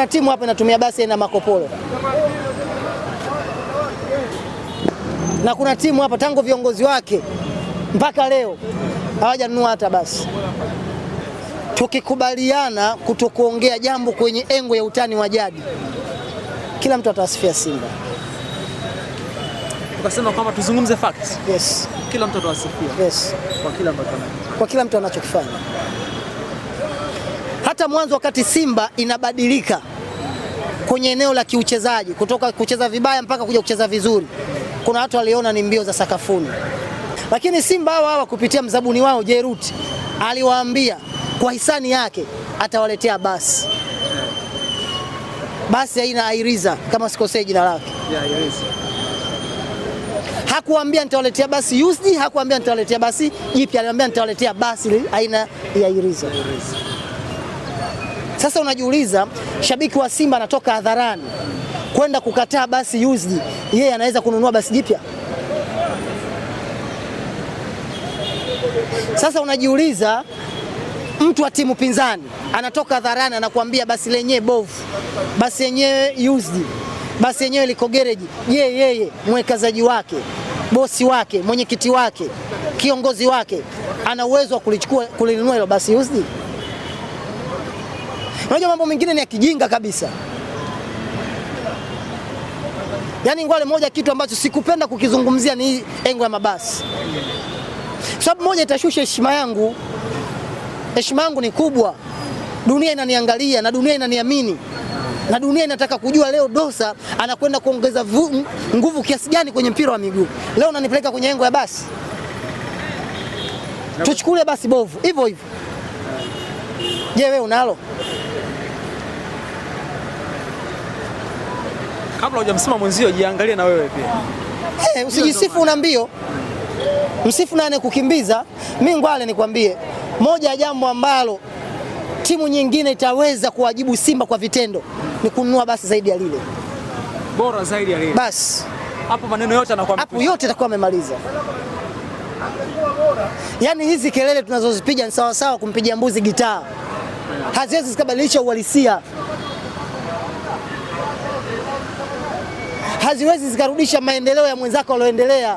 Kuna timu hapa inatumia basi aina Makopolo, na kuna timu hapa tangu viongozi wake mpaka leo hawajanunua hata basi. Tukikubaliana kutokuongea jambo kwenye engo ya utani wa jadi, kila mtu atawasifia Simba. Tukasema kwamba tuzungumze facts. Yes. Kila mtu atawasifia. Yes. Kwa kila mtu anachokifanya. Kwa kila mtu anachokifanya. Hata mwanzo wakati Simba inabadilika kwenye eneo la kiuchezaji kutoka kucheza vibaya mpaka kuja kucheza vizuri, kuna watu waliona ni mbio za sakafuni, lakini Simba hawa hawa kupitia mzabuni wao Jeruti aliwaambia kwa hisani yake atawaletea basi. Basi haina Airiza kama sikosei jina lake. Yeah, yes. Hakuambia nitawaletea basi used, hakuambia nitawaletea basi jipya, aliambia nitawaletea basi aina ya Airiza. Sasa unajiuliza, shabiki wa Simba anatoka hadharani kwenda kukataa basi used, yeye anaweza kununua basi jipya? Sasa unajiuliza, mtu wa timu pinzani anatoka hadharani anakuambia basi lenyewe bovu, basi yenyewe used, basi yenyewe liko gereji. Je, yeye mwekazaji wake, bosi wake, mwenyekiti wake, kiongozi wake ana uwezo wa kulichukua kulinunua hilo basi used? Unajua mambo mengine ni ya kijinga kabisa. Yaani Ngwale, moja kitu ambacho sikupenda kukizungumzia ni hii engo ya mabasi, sababu moja itashusha heshima yangu. Heshima yangu ni kubwa, dunia inaniangalia na dunia inaniamini na dunia inataka kujua leo Dosa anakwenda kuongeza nguvu kiasi gani kwenye mpira wa miguu. Leo unanipeleka kwenye engo ya basi, tuchukulie basi bovu hivyo hivyo. Je, wewe unalo? Kabla hujamsema mwenzio, jiangalie na wewe pia. Usijisifu una mbio, msifu nane kukimbiza. Mi Ngwale nikwambie moja ya jambo ambalo timu nyingine itaweza kuwajibu Simba kwa vitendo ni kununua basi zaidi ya lile, bora zaidi ya lile. Basi hapo maneno yote anakuwa hapo yote atakuwa amemaliza. Yaani hizi kelele tunazozipiga ni sawa sawa kumpigia mbuzi gitaa, haziwezi zikabadilisha uhalisia, haziwezi zikarudisha maendeleo ya mwenzako alioendelea.